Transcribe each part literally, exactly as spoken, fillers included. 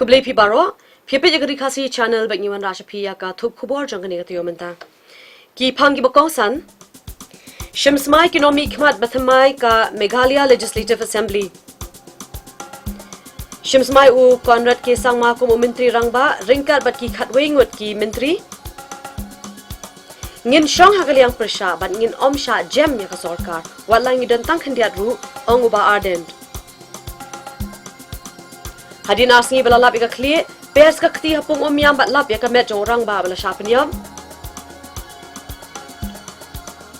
Khublei phi baroh, phi peit ïa ka Ri Khasi Channel bad ngi wanrah sha phi ïa ka thup khubor jong kane ka taïew mynta. Ki phang kiba kongsan. Shim smai ki nongmihkhmat ba thymmai ka Meghalaya Legislative Assembly. Shim smai u Conrad K Sangma kum u Myntri Rangbah ryngkat bad ki khatwei ngut ki myntri. Ngin shong ha ka liang pyrshah bad ngin ym shah jem ïa ka sorkar, wat la ngi don tang khyndiat ruh, ong u Bah Ardent. Hadien ar sngi ba la lap ïa ka khlieh, pyrshah ka kti ha pung Umïam bad lap ïa ka met jong u rangbah ba la shah pynïap.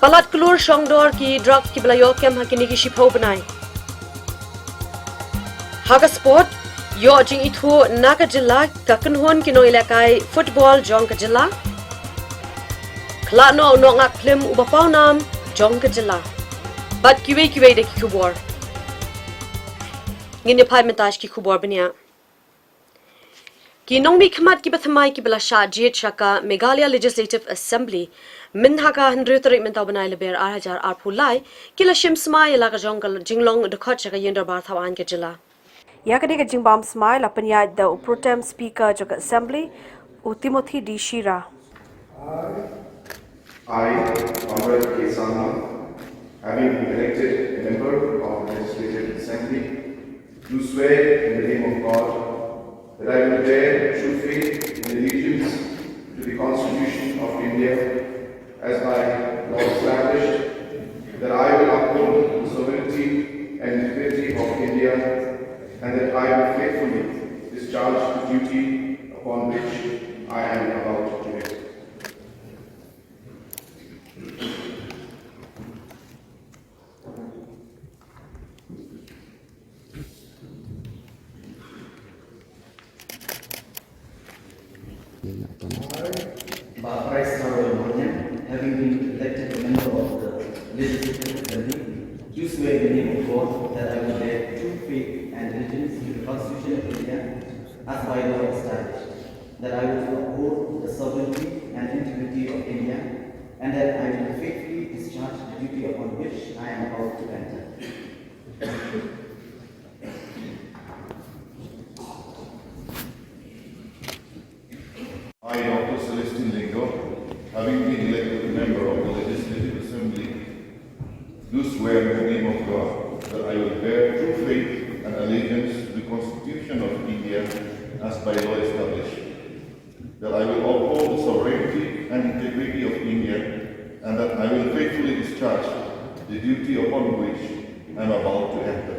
Palat klur shongdor ki drug kiba la ïoh kem ha kine ki shiphew bnai. Ha ka sport, ïoh jingithuh na ka jylla ka kynhun ki nongïalehkai football jong ka jylla. Khlad noh u nongak phlim uba pawnam jong ka jylla. Bad kiwei kiwei de ki khubor. Ngin ïa phai mynta sha ki khubor bniah. Ki nongmihkhmat kiba thymmai kiba la shah jied sha ka Meghalaya Legislative Assembly mynha ka hynriew tarik mynta u bnai Lber ar hajar arphew lai, ki la shim smai ïa la ka jong ka jinglong dkhot sha ka ïing dorbar thaw aiñ ka jylla. Ïa kane ka jingbam smai la pynïaid da u Pro Tem Speaker jong ka Assembly, u Timothy D Shira. I, Conrad K Sangma, having been elected a member of the Legislative Assembly, do swear in the name of God that I will bear true faith and allegiance to the Constitution of India as by law established, that I will uphold the sovereignty and integrity of India, and that I will faithfully discharge the duty upon which I am about to enter. Bah Prais Marwei Mawniang, having been elected a member of the Legislative Assembly, do swear in the name of God that I will bear true faith and allegiance to the Constitution of India as by law established, that I will uphold the sovereignty and integrity of India, and that I will faithfully discharge the duty upon which I am about to enter. I, Doctor Celestine Lyngdoh, having been elected a member of the Legislative Assembly, do swear in the name of God that I will bear true faith and allegiance to the Constitution of India as by law established, that I will uphold the sovereignty and integrity of India, and that I will faithfully discharge the duty upon which I am about to enter.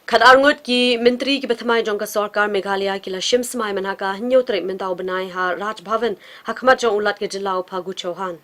Khatar ngut ki myntri kiba thymmai jong ka sorkar Meghalaya ki la shim smai mynha ka hynñiew tarik mynta u bnai ha Raj Bhavan, ha khmat jong u Lat ka jylla u Phagu Chauhan.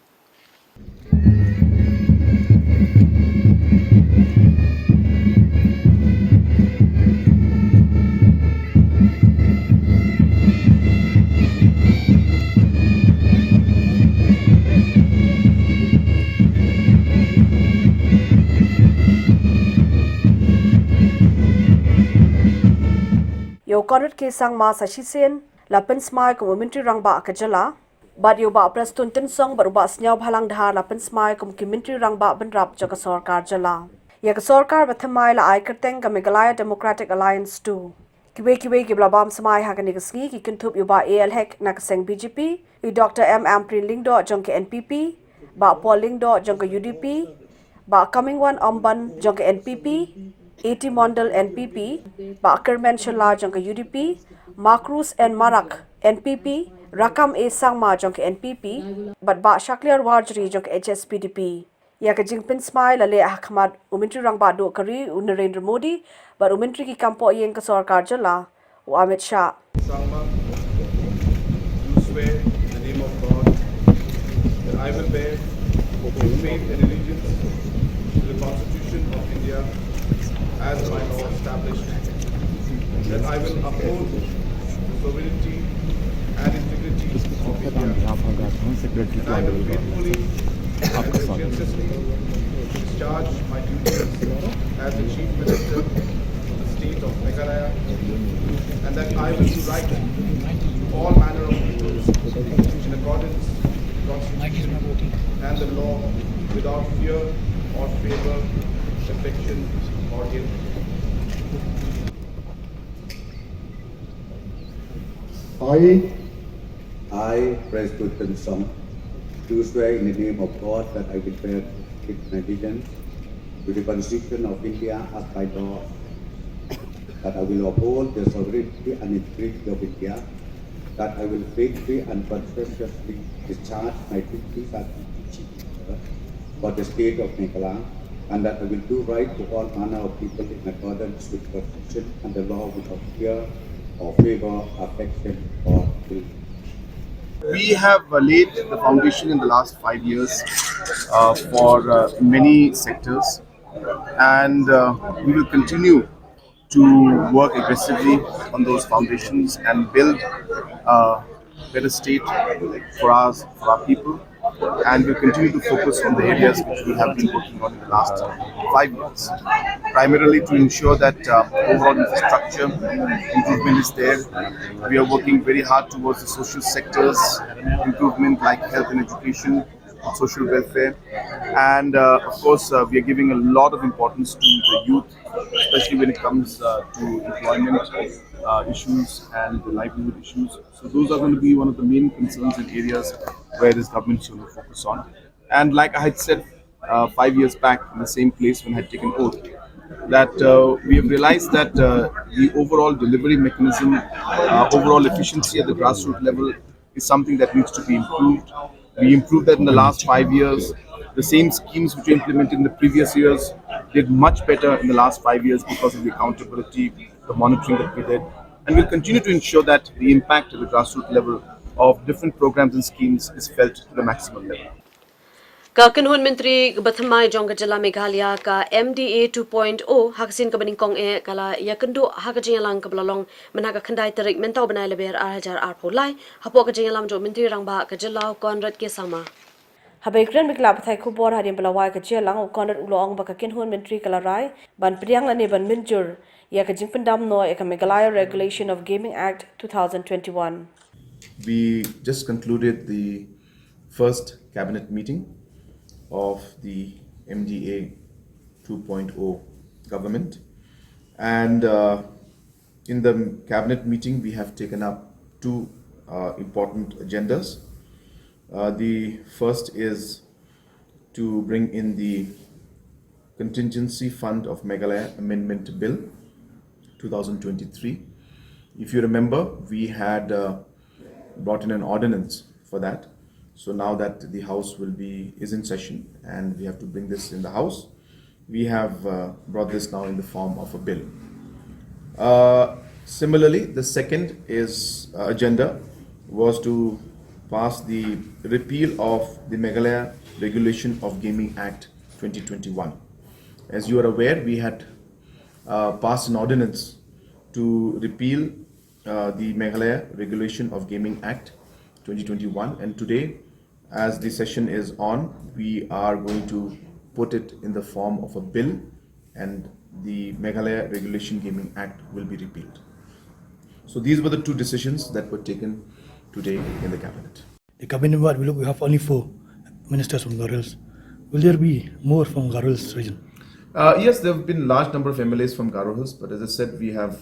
Ïa u Conrad K Sangma sa shisien la pynsmai kum u Myntri Rangbah ka jylla. Bad ïa u Bah Prestone Tynsong bad u Bah Sniawbhalang Dhar la pynsmai kum ki Myntri Rangbah bynrap jong ka sorkar jylla. Ïa ka sorkar ba thymmai la ai kyrteng ka Meghalaya Democratic Alliance two. Kiwei kiwei kiba la bam smai ha kane ka sngi ki kynthup ïa u Bah A L Hek na ka seng B J P, i Doctor M Ampareen Lyngdoh jong ka N P P, Bah Paul Lyngdoh jong ka U D P, Bah Comingone Ymbon jong ka N P P, A T Mondal N P P, Bah Kyrmen Shylla jong ka U D P, Marcuise N Marak N P P, Rakkam A Sangma jong ka N P P, bad Bah Shakliar Warjri jong ka H S P D P. Ïa ka jingpynsmai la leh ha khmat u Myntri Rangbah Duh ka Ri u Narendra Modi bad u Myntri ki kam poh ïing ka sorkar jylla u Amit Shah. Sangma, do swear in the name of God that I will bear true faith and allegiance to the Constitution of India as by law established, that I will uphold the sovereignty and integrity of India, and I will faithfully and conscientiously discharge my duties as the Chief Minister of the State of Meghalaya, and that I will do right to all manner of peoples in accordance with the and the law without fear or favor, affection or ill. I, I, Presbyterian Song, do swear in the name of God that I will bear faithful allegiance to the Constitution of India as by law, that I will uphold the sovereignty and integrity of India, that I will faithfully and conscientiously discharge my duties as Chief Minister for the state of Meghalaya, and that I will do right to all manner of people in accordance with the Constitution and the law without fear or favor, affection or ill. We have uh, laid the foundation in the last five years uh, for uh, many sectors, and uh, we will continue to work aggressively on those foundations and build a better state for us, for our people. And we'll continue to focus on the areas which we have been working on in the last five years, primarily to ensure that uh, overall infrastructure improvement is there. We are working very hard towards the social sectors improvement, like health and education, social welfare, and uh, of course, uh, we are giving a lot of importance to the youth, especially when it comes uh, to employment uh, issues and the livelihood issues. So those are going to be one of the main concerns and areas where this government is going to focus on. And like I had said uh, five years back in the same place when I had taken oath, that uh, we have realized that uh, the overall delivery mechanism, uh, overall efficiency at the grassroots level is something that needs to be improved. We improved that in the last five years. The same schemes which were implemented in the previous years did much better in the last five years because of the accountability, the monitoring that we did. And we'll continue to ensure that the impact at the grassroots level of different programs and schemes is felt to the maximum level. Ka kynhun myntri ba thymmai jong ka jylla Meghalaya, ka M D A two point oh, ha ka sien kaba nyngkong eh ka la ïakynduh ha ka jingïalang kaba la long mynha ka khyndai tarik mynta u bnai Lber ar hajar arphew lai, hapoh ka jingïalam jong u Myntri Rangbah ka jylla u Conrad K Sangma. Haba ïakren bad ki lad pathai khubor hadien ba la wai ka jingïalang, u Conrad u la ong ba ka kynhun myntri ka la rai ban pdiang lane ban mynjur ïa ka jingpyndam noh ïa ka Meghalaya Regulation of Gaming Act two thousand twenty-one. We just concluded the first cabinet meeting of the M D A two point oh government, and uh, in the cabinet meeting we have taken up two uh, important agendas. Uh, the first is to bring in the Contingency Fund of Meghalaya Amendment Bill two thousand twenty-three. If you remember, we had uh, brought in an ordinance for that. So now that the House will be is in session and we have to bring this in the House, we have uh, brought this now in the form of a bill. Uh, similarly, the second is uh, agenda was to pass the repeal of the Meghalaya Regulation of Gaming Act twenty twenty-one. As you are aware, we had uh, passed an ordinance to repeal uh, the Meghalaya Regulation of Gaming Act twenty twenty-one, and today, as the session is on, we are going to put it in the form of a bill, and the Meghalaya Regulation Gaming Act will be repealed. So these were the two decisions that were taken today in the cabinet. The cabinet what we look, we have only four ministers from Garo Hills. Will there be more from Garo Hills region? Uh, yes, there have been large number of M L As from Garo Hills, but as I said, we have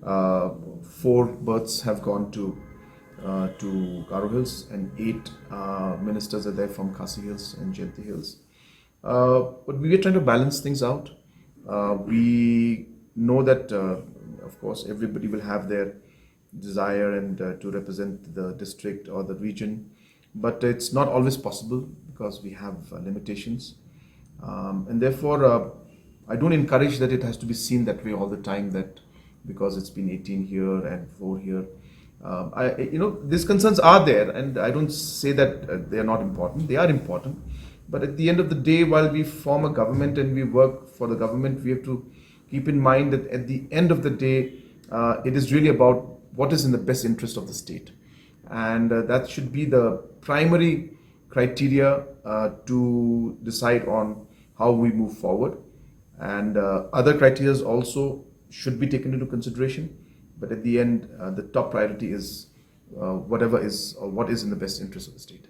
uh, four berths have gone to uh, to Garo Hills, and eight uh, ministers are there from Khasi Hills and Jaintia Hills. Uh, but we are trying to balance things out. Uh, we know that, uh, of course, everybody will have their desire and uh, to represent the district or the region, but it's not always possible because we have uh, limitations, um, and therefore uh, I don't encourage that it has to be seen that way all the time, that because it's been eighteen here and four here. Um, I, you know, these concerns are there, and I don't say that uh, they are not important. They are important, but at the end of the day, while we form a government and we work for the government, we have to keep in mind that at the end of the day, uh, it is really about what is in the best interest of the state, and uh, that should be the primary criteria uh, to decide on how we move forward. And uh, other criteria also should be taken into consideration, but at the end, uh, the top priority is uh, whatever is or what is in the best interest of the state.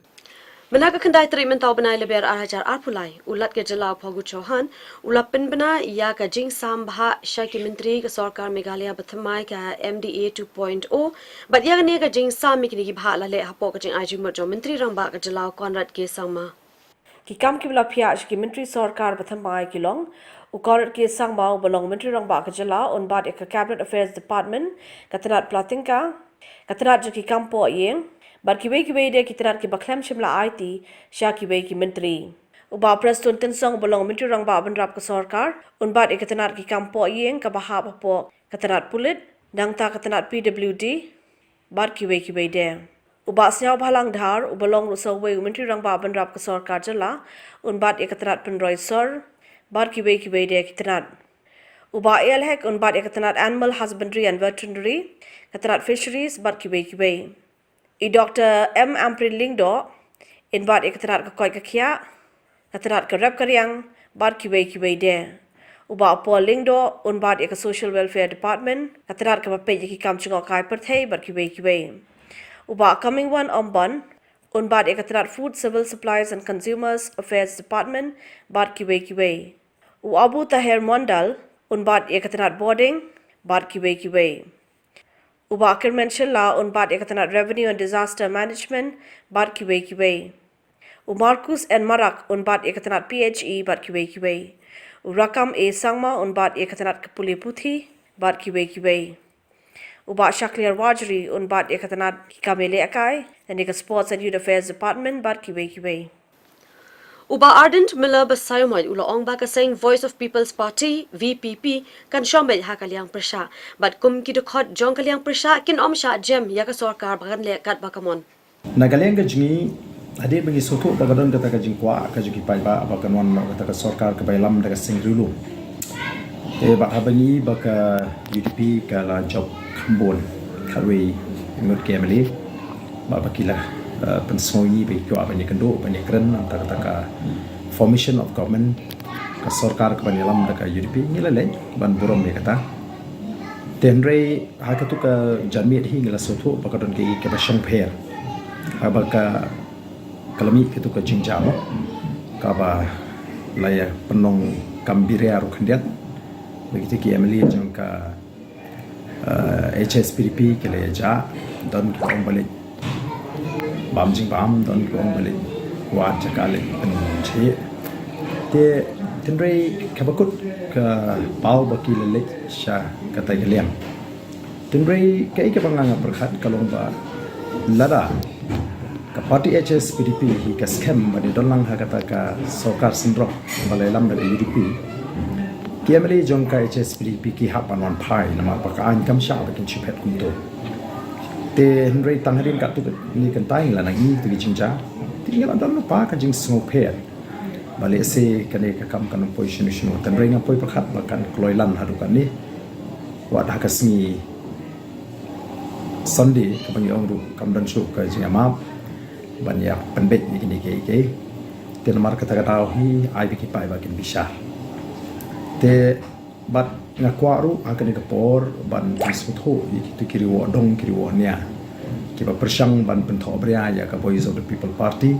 Mynta ka khyndai tarik mynta u bnai Lber ar hajar arphew lai, u Lat ka jylla u Phagu Chauhan u la pynbna ïa ka jingsam bhah sha ki myntri ka sorkar Meghalaya bathymmai ka M D A two point oh, bad ïa kane ka jingsam ïa kine ki bhah la leh hapoh ka jingai jingmut jong u Myntri Rangbah ka jylla u Conrad K Sangma. Ki kam kiba la phiah sha ki myntri sorkar bathymmai ki long, u Conrad K Sangma uba long u Myntri Rangbah ka jylla un bat ïa ka Cabinet Affairs Department, ka tnat pla tyngka, ka tnat jong ki kam poh ïing, bad kiwei kiwei de ki tnat kiba khlem shym la aiti sha kiwei ki myntri. U Bah Prestone Tynsong uba long u Myntri Rangbah bynrap ka sorkar un bat ïa ka tnat ki kam poh ïing kaba hap hapoh ka tnat pulit, nangta ka tnat P W D, bad kiwei kiwei de. U Bah Sniawbhalang Dhar uba long ruh sa uwei u Myntri Rangbah bynrap ka sorkar jylla un bat ïa ka tnat pynroi sor, bad kiwei kiwei de ki tnat. U Bah A L Hek un bat ïa ka tnat Animal Husbandry and Veterinary, ka tnat Fisheries, bad kiwei kiwei. I Doctor M Ampareen Lyngdoh in bat ïa ka tnat ka koit ka khiah, ka tnat ka rep ka riang, bad kiwei kiwei de. U Bah Paul Lyngdoh un bat ïa ka Social Welfare Department, ka tnat kaba peit ïa ki kam jngohkai pyrthei, bad kiwei kiwei. U Bah Comingone Ymbon un bat ïa ka tnat Food, Civil Supplies and Consumers Affairs Department, bad kiwei kiwei. U Abu Taher Mondal un bat ïa ka tnat Boarding, bad kiwei kiwei. U Bah Kyrmen Shylla un bat ïa ka tnat Revenue and Disaster Management, bad kiwei kiwei. U Marcus N Marak un bat ïa ka tnat P H E, bad kiwei kiwei. U Rakkam A Sangma un bat ïa ka tnat ka pule puthi, bad kiwei kiwei. U Bah Shakliar Warjri un bat ïa ka tnat ki kam ïalehkai lane ka Sports and Youth Affairs Department, bad kiwei kiwei. U Bah Ardent Miller Basaiawmoit u la ong ba ka seng Voice of People's Party, V P P, kan shong beit ha ka liang pyrshah, bad kum ki dkhot jong ka liang pyrshah kin ym shah jem ïa ka sorkar ba kan leh kat ba ka mon. Na ka liang ka jong ngi, hadien ba ngi sngewthuh ba ka don kata ka jingkwah ka jong ki paidbah ba kan wan noh kata ka sorkar kaba ïalam da ka seng riewlum. Te bad haba ngi i ba ka U D P ka la jop kham bun khatwei ngut ki M L A, bad ba ki la, eh, pynsngew ïa ngi ba ki kwah ban ïakynduh, ban ïakren na kata ka formation of government, ka sorkar kaban ïalam da ka U D P, ngi la leit ban burom ïa kata. Te hynrei ha katu ka janmiet hi ngi la sngewthuh ba ka don kaei kaba shongpher haba ka, ka la mih katu ka jingjia, kaba la ïa pynlong kam biria ruh khyndiat. Ba kita ki M L A jong ka, eh, H S P D P ki la ïa jah, don kiba ong ba leit bam jingbam, don kiba ong ba leit wad jaka leit pynjhieh. Te hynrei kaba kut ka paw ba ki la leit sha kata ka liang. Hynrei kaei kaba nga nga pyrkhat ka long ba lada ka party H S P D P hi ka skhem ban ïadon lang ha kata ka sorkar synrop ba la ïalam da ka U D P, ki M L A jong ka H S P D P ki hap ban wan phai namar ba ka aiñ kam shah ba kin shu phet kumto. Te hynrei tang hadien katto katne kynta ngi la nang i ïa kito ki jingjia. Te ngi la don lypa ka jingsngewpher ba lehse kane ka kam kan ym poi shano shano. Hynrei nga poi pyrkhat ba kan kloi lang haduh katne. Wat ha ka sngi Sunday kaba ngi ong ruh kam don shuh ka jingïamap ban ïa pynbeit ïa kine kiei kiei. Te namar kata ka daw hi ai ba ki paidbah kin bishar. Te bad nga kwah ruh ha kane ka por ban pynsngewthuh ïa kito ki riewdong ki riewnia kiba pyrshang ban pynthohbria ïa ka Voice of the People Party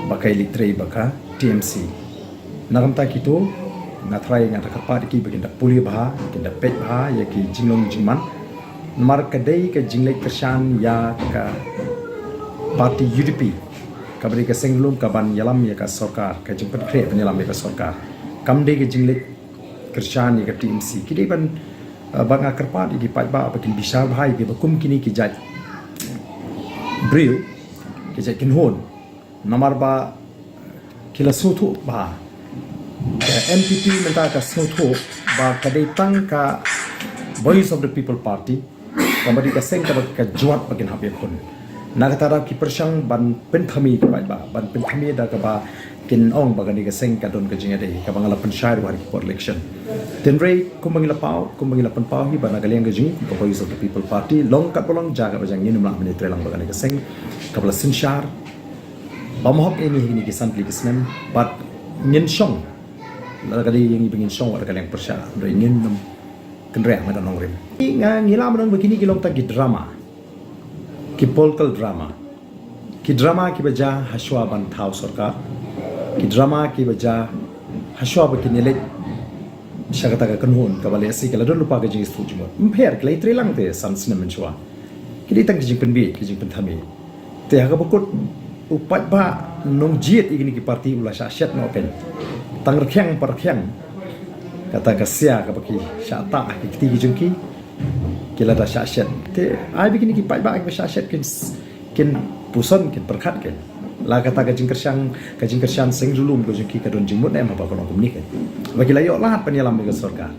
ba ka ïaleit trei bad ka T M C. Na ka bynta kito nga tharai nga da kyrpad ïa ki ba kin da pule bha, kin da peit bha ïa ki jinglong jingman. Namar ka dei ka jingleit kyrshan ïa ka party U D P, kaba dei ka seng lum kaban ïalam ïa ka sorkar, ka jingpynkhreh ban ïalam ïa ka sorkar. Kam dei ka jingleit kyrshan ïa ka T M C. Ki dei ban, eh, ba nga kyrpad ïa ki paidbah ba kin bishar bha ïa ki ba kum kine ki jait briew, ki jait kynhun. Namar ba ki la sngewthuh ba ka N P P mynta ka sngewthuh ba ka dei tang ka Voice of the People Party, kaba dei ka seng kaba ka jwat ba kin hap ïakhun. Na kata daw ki pyrshang ban pynthame ki paidbah, ban pynthame da kaba kin ong ba kane ka seng ka don ka jingïadei, kaba nga la pynshai ruh ha ki por election. Hynrei kumba ngi la paw, kumba ngi la pynpaw hi ba na ka liang ka jong ngi ka Voice of the People Party long katba long, jia katba jia, ngin ym lah ban ïatreilang bad kane ka seng kaba la synshar bymhok ïa ngi ha kine ki san tylli ki snem, bad ngin shong, lada ka dei ïa ngi ba ngin shong wat ha ka liang pyrshah, hynrei ngin ym kynriah na ka nongrim. Nga, ngi lah ban ong ba kine ki long tang ki drama, ki political drama. Ki drama kiba jia hashwa ban thaw sorkar, ki drama kiba jia hashwa ba kin ïaleit sha kata ka kynhun kaba lehse ka la don lypa ka jingïathuh jingmut. Ym pher, ki la ïatrei lang te san snem mynshwa. Ki dei tang ki jingpynbeit, ki jingpynthame. Te ha kaba kut u paidbah nongjied ïa kine ki party u la shah shet noh kein. Tang rkhiang pa rkhiang kata ka sia kaba ki shah tah ha ki kti ki jong ki, ki la da shah shet. Te ai ba kine ki paidbah kiba shah shet kin s-, kin puson, kin pyrkhat kein. La kata ka jingkyrshan, ka jingkyrshan seng julu ka jong ki ka don jingmut ne em haba ka long kumne kein. Ba ki la ïoh lad ban ïalam ïa ka sorkar.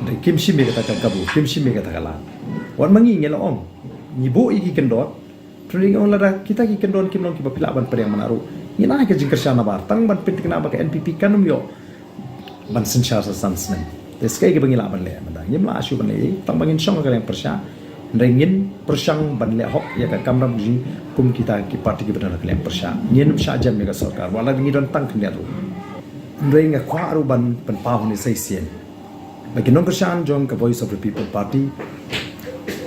Te kim shim ïa kata ka kabu, kim shim ïa kata ka lad. Wat ma ngi ngi la ong, ngi buh ïa ki kyndon. Te ngi ong lada kita ki kyndon kim long kiba phi lah ban pdiang mynta ruh, ngin ai ka jingkyrshan nabar tang ban pynthikna ba ka N P P kan ym ïoh ban synshar sa san snem. Te sa kaei kaba ngi lah ban leh mynta? Ngim lah shuh ban leh ei, tang ba ngin shong ha ka liang pyrshah. Hynrei ngin pyrshang ban leh hok ïa ka kamram jong ngi kum kita ki party kiba don ha ka liang pyrshah. Ngin ym shah jem ïa ka sorkar wat la ngi don tang khyndiat ruh. Hynrei nga kwah ruh ban pynpaw hangne sa shisien ba ki nongkyrshan jong ka Voice of the People Party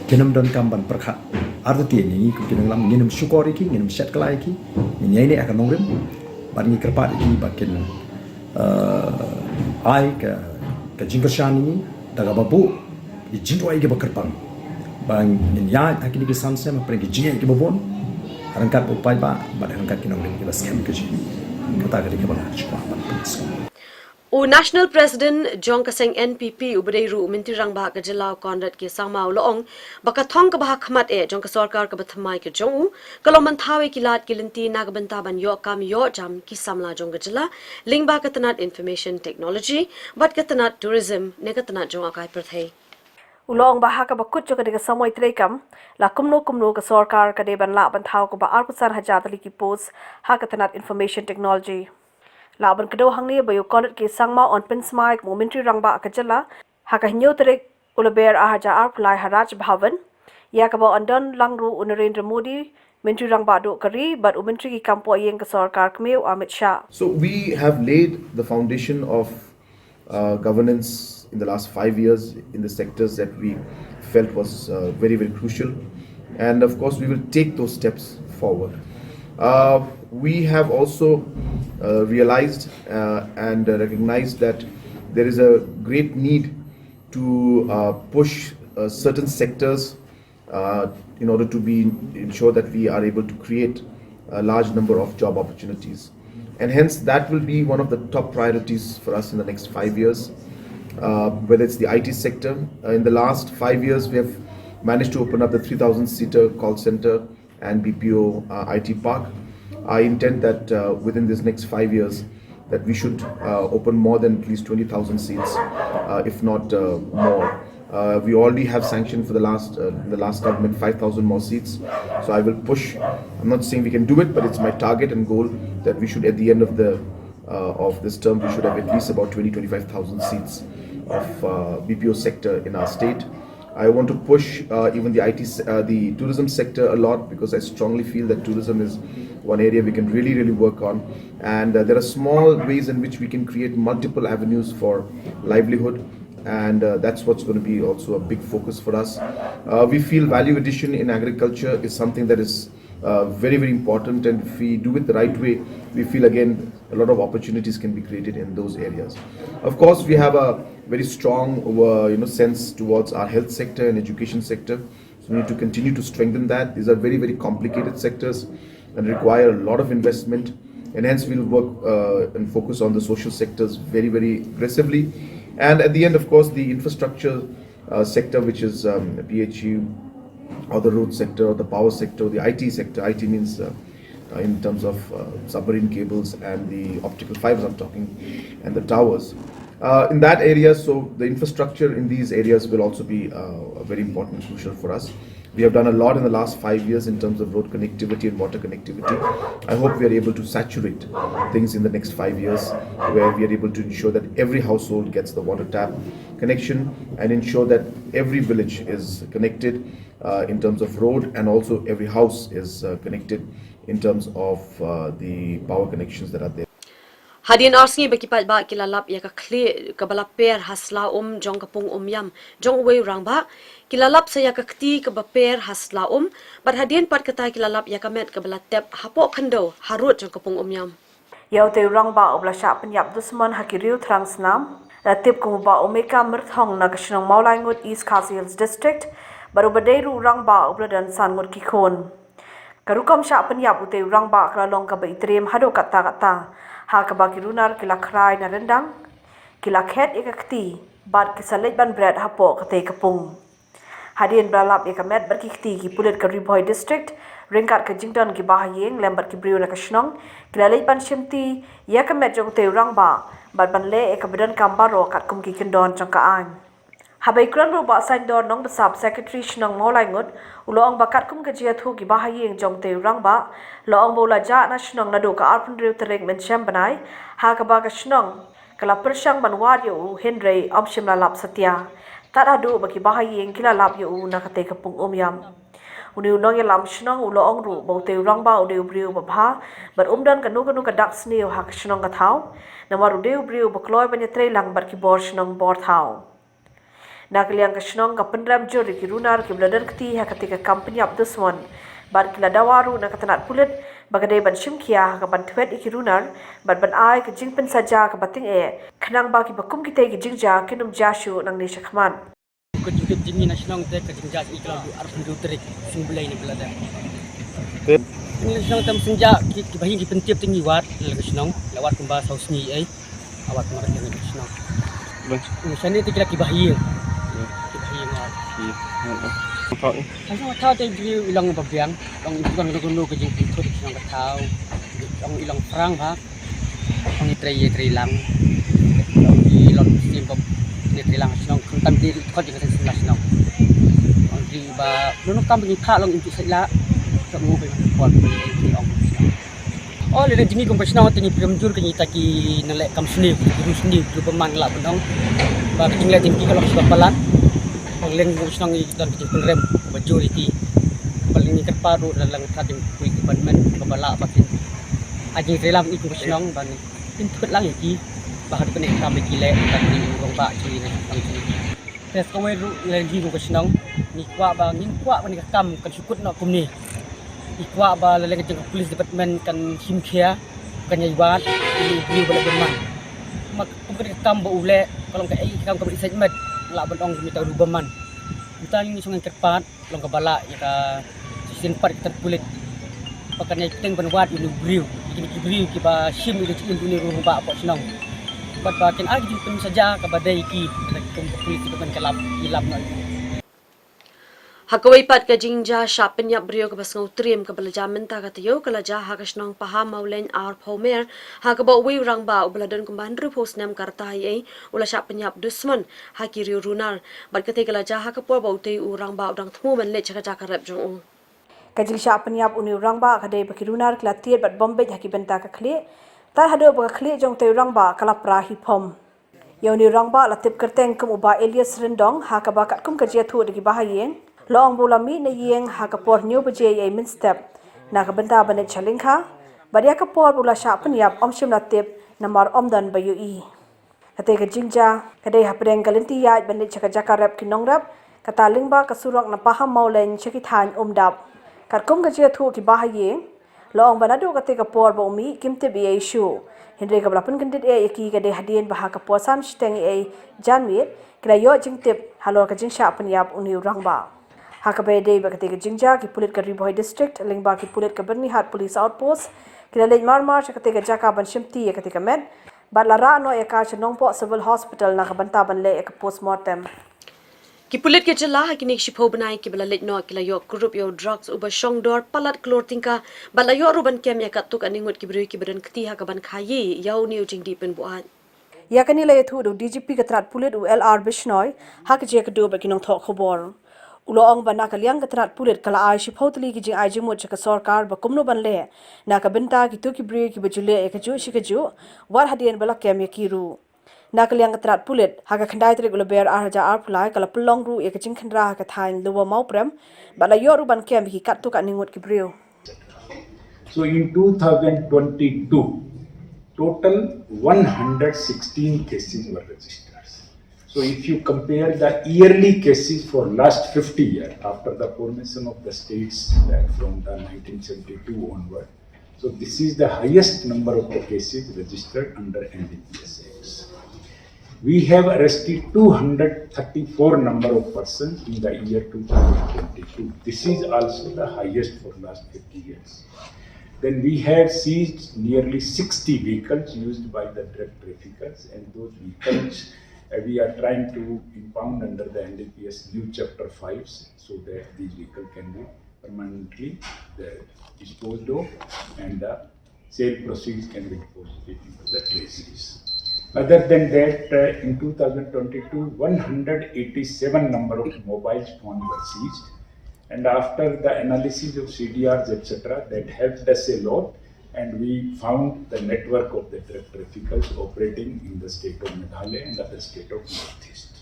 kin ym donkam ban pyrkhat artatien ïa ngi kum ki nongïalam. Ngin ym shukor ïa ki, ngin ym shet kylla ïa ki, ngin ïaineh ha ka nongrim. Bad ngi kyrpad ïa ki ba kin, eh, ai ka, ka jingkyrshan ïa ngi da kaba buh ïa ki jingduwai kiba kyrpang ba ngin ïaid ha kine ki san snem hapdeng ki jingeh kiba bun ha ryngkat u paidbah bad ha ryngkat ki nongrim kiba skhem ka jong ngi. Kata ka dei kaba nga kwah ban pynsngew. U National President jong ka seng N P P uba dei ruh u Myntri Rangbah ka jylla u Conrad K Sangma u la ong ba ka thong kaba ha khmat eh jong ka sorkar kaba thymmai ka jong u ka long ban thaw ïa ki lad ki lynti na ka bynta ban ïoh kam ïoh jam ki samla jong ka jylla lyngba ka tnat Information Technology bad ka tnat Tourism ne ka tnat jong ka kai pyrthei. U la ong ba ha kaba kut jong kane ka samoi treikam la kumno kumno ka sorkar ka dei ban lah ban thaw kumba arphew san hajar tylli ki post ha ka tnat Information Technology. Lah ban kdew hangne ba ïa u Conrad K Sangma un pynsmai kum u Myntri Rangbah ka jylla ha ka hynñiew tarik u Lber ar hajar arphew lai ha Raj Bhavan, ïa kaba un don lang ruh u Narendra Modi, Myntri Rangbah duh ka ri bad u Myntri ki kam poh ïing ka sorkar kmie u Amit Shah. So we have laid the foundation of uh, governance in the last five years in the sectors that we felt was uh, very, very crucial. And of course, we will take those steps forward. Uh, we have also uh, realized uh, and recognized that there is a great need to uh, push uh, certain sectors uh, in order to be ensure that we are able to create a large number of job opportunities. And hence, that will be one of the top priorities for us in the next five years, uh, whether it's the I T sector. Uh, in the last five years, we have managed to open up the three thousand seater call center and B P O uh, I T park. I intend that uh, within this next five years, that we should uh, open more than at least twenty thousand seats, uh, if not uh, more. Uh, we already have sanctioned for the last uh, the last government five thousand more seats. So I will push. I'm not saying we can do it, but it's my target and goal that we should, at the end of the uh, of this term, we should have at least about twenty, twenty-five thousand seats of uh, B P O sector in our state. I want to push uh, even the I T, s- uh, the tourism sector a lot, because I strongly feel that tourism is one area we can really, really work on. And uh, there are small ways in which we can create multiple avenues for livelihood. And uh, that's what's going to be also a big focus for us. Uh, we feel value addition in agriculture is something that is uh, very, very important. And if we do it the right way, we feel again a lot of opportunities can be created in those areas. Of course, we have a very strong uh, you know, sense towards our health sector and education sector. So we need to continue to strengthen that. These are very, very complicated sectors and require a lot of investment. And hence, we'll work uh, and focus on the social sectors very, very aggressively. And at the end, of course, the infrastructure uh, sector, which is um, P H U, or the road sector, or the power sector, or the I T sector. I T means uh, uh, in terms of uh, submarine cables and the optical fibers, I'm talking, and the towers. Uh, in that area, so the infrastructure in these areas will also be uh, very important and crucial for us. We have done a lot in the last five years in terms of road connectivity and water connectivity. I hope we are able to saturate things in the next five years, where we are able to ensure that every household gets the water tap connection and ensure that every village is connected uh, in terms of road, and also every house is uh, connected in terms of uh, the power connections that are there. Hadien ar sngi ba ki paidbah ki la lap ïa ka khlieh kaba la per ha sla um jong ka pung um ïam jong uwei u rangbah, ki la lap sa ïa ka kti kaba per ha sla um, bad hadien pat kata ki la lap ïa ka met kaba la tep hapoh khyndew harud jong ka pung um ïam. Ïa utei u rangbah uba la shah pynïap dusmon ha ki riew thrang snam la tip kum u Bah Omeka Myrthong na ka shnong Mawlaingut, East Khasi Hills District, bad uba dei ruh u rangbah uba la don san ngut ki khun. Ka rukom shah pynïap utei u rangbah ka la long kaba itriem haduh katta katta, ha kaba ki runar ki la khrai na ryndang, ki la khet ïa ka kti, bad ki sa leit ban bret hapoh katei ka pung. Hadien ba la lap ïa ka met bad ki kti, ki pulit ka Ri Bhoi District, ryngkat ka jingdon ki bahaïing lem bad ki briew na ka shnong, ki la leit ban shimti ïa ka met jong utei u rangbah, bad ban leh ïa kaba donkam baroh katkum ki kyndon jong ka aiñ. Haba ïakren ruh u Bah Saiñdur Nongbsap, Secretary Shnong Mawlaingut, u la ong ba katkum ka jingïathuh ki bahaïing jong utei u rangbah, la ong ba u la jah na shnong naduh ka arphew hynriew tarik mynshem bnai, ha kaba ka shnong ka la pyrshang ban wad ïa u, hynrei ym shym la lap satia, tad haduh ba ki bahaïing ki la lap ïa u na katei ka pung um ïam. Une u nongïalam shnong u la ong ruh ba utei u rangbah u dei u briew ba bha, bad um don kano kano ka dak sniew ha ka shnong ka thaw, namar u dei u briew ba kloi ban ïatreilang bad ki bor shnong bor thaw. Na ka liang ka shnong ka pynrem jur ïa ki runar kiba la don kti ha katei ka kam pynïap dusmon, bad ki la dawa ruh na ka tnat pulit ba ka dei ban shim khia ha kaban thwet ïa ki runar, bad ban ai ka jingpynsaja kaba tyngeh, khnang ba kiba kum kitei ki jingjia kin ym jia shuh nangne shakhmat. Ka jingtip jong ngi na shnong te, ka jingjia jong ngi ka la duh arphew hynriew tarik, sngi Blei ne ba la dep. Tip. Ngi na shnong te, mynta ki, ki bahaïing ki pyntip te ngi wad, la ka shnong, la wad kumba saw sngi ei. Awat market na shnong. Bas. Shane te ki la ki bahaïing. Ki bahaïing awat. Ki. Ka shnong ka thaw te jri i long ba biang, long i long long long ka jingpynthut shnong ka thaw. Long i long prang ba. Long i trei i trei lang. Long i long sim bob i trei lang shnong, khamtam ki khot jingkaseng shnong. Long i ba long kam ngi pha long i tu sai la. Long ngi ba pon i long shnong. O, lada jong ngi kum ka shnong te ngi pyrem jur ka ngi ta ki nongleh kam sniew, ki ru sniew, ki ru bymman, lah ban ong ba ka jingleh jong ki ka long shibun palat. Ba leng kum ka shnong ngi don ka jingpynrem ba jur ïa ki. Ba leng ngi kyrpad ruh na leng ka jong ka police department ba ba lah ba kin ai jingtrei lang ïa ki kum ka shnong ba kin thut lang ïa ki ba haduh kane ka kam ba ki leh ka ki rong ba ki na kam ki. Te sa kawei ruh lada ngi kum ka shnong ngi kwah ba, ngi kwah ba kane ka kam kan shu kut noh kumne. Ngi kwah ba lada leng ka jong ka police department kan shim khia, kan ïai wad ïa u briew ba leh bymman. Ma kum kane ka kam ba u leh ka long kaei ka kam kaba ïeit sait met, lah ban ong kumta ru bymman. Kumta ngi shu ngan kyrpad long kaba lah ïa ka shisien pat ka tnat pulit ba kan ïai bteng ban wad ïa une u briew, ïa kine ki briew kiba shim ïa ka jingim une u rangbah hapoh shnong. Bad ba kin ai ka jingpynsaja kaba dei ïa ki, kum ka police department ka lap, ki lap noh ïa ki. Ha kawei pat ka jingjia shah pynïap briew kaba sngewtriem kaba la jia mynta ka taïew ka la jia ha ka shnong Pahammawlein Arphawmer, ha kaba uwei u rangbah uba la don kumba hynriewphew snem ka rta ei ei u la shah pynïap dusmon ha ki riew runar. Bad katei ka la jia ha ka por ba utei u rangbah u dang thmu ban leit sha ka jaka rep jong u. Ka jingshah pynïap une u rangbah ka dei ba ki runar ki la tied bad bom beit ha ki bynta ka khlieh, tad haduh ba ka khlieh jong utei u rangbah ka la pra hi phom. Ïa une u rangbah la tip kyrteng kum u Bah Elias Ryndong, ha kaba katkum ka jingïathuh da ki bahaïing, la ong ba u la mih na ïing ha ka por hynñiew baje ei ei mynstep na ka bynta ban leit sha lyngkha, bad ïa ka por ba u la shah pynïap ym shym la tip namar ym don ba ïohi. Katei ka jingjia ka dei hapdeng ka lynti ïaid ban leit sha ka jaka rep ki nongrep, kata lyngba ka surok na Pahammawlein sha ki thaiñ Umdap. Katkum ka jingïathuh ki bahaïing, la ong ba naduh katei ka por ba u mih kim tip ei ei shuh. Hynrei kaba la pynkyndit eh ïa ki ka dei hadien ba ha ka por san shiteng ei ei janmiet ki la ïoh jingtip halor ka jingshah pynïap une u rangbah. Ha kaba ïadei bad katei ka jingjia, ki pulit ka Ri Bhoi District lyngba ki pulit ka Byrnihat Police Outpost ki la leit mar mar sha katei ka jaka ban shimti ïa katei ka met, bad la rah noh ïa ka sha Nongpoh Civil Hospital na ka bynta ban leh ïa ka postmortem. Ki pulit ka jylla ha kine ki shiphew bnai kiba la leit noh ki la ïoh kurup ïa u drugs uba shong dor palat klur tyngka, bad la ïoh ruh ban kem ïa katto katne ngut ki briew kiba don kti ha kaban khaïi ïa une u jingdih pynbuaid. Ïa kane la ïathuh da u D G P ka tnat pulit u L R Bishnoi ha ka jingïakynduh bad ki nongthoh khubor. U la ong ba na ka liang ka tnat pulit ka la ai shiphew tylli ki jingai jingmut sha ka sorkar ba kumno ban leh na ka bynta kito ki briew kiba ju leh ïa kajuh shi kajuh, wat hadien ba la kem ïa ki ruh. Na ka liang ka tnat pulit, ha ka khyndai tarik u Lber ar hajar arphew lai ka la pynlong ruh ïa ka jingkhynra ha ka thaiñ Lower Mawprem, bad la ïoh ruh ban kem ïa ki katto katne ngut ki briew. So in two thousand twenty-two, total one hundred sixteen cases were registered. So if you compare the yearly cases for last fifty years, after the formation of the states, that from the nineteen seventy-two onward, so this is the highest number of the cases registered under N D P S Acts. We have arrested two hundred thirty-four number of persons in the year two thousand twenty-two. This is also the highest for last fifty years. Then we have seized nearly sixty vehicles used by the drug traffickers, and those vehicles, uh, we are trying to impound under the N D P S new chapter five, so that these vehicles can be permanently, uh, disposed of, and the sale proceeds can be deposited into the treasuries. Other than that, uh, in two thousand twenty-two, one hundred eighty-seven number of mobile phones were seized, and after the analysis of C D Rs, et cetera, that helped us a lot, and we found the network of the drug traffickers operating in the state of Meghalaya and other state of Northeast.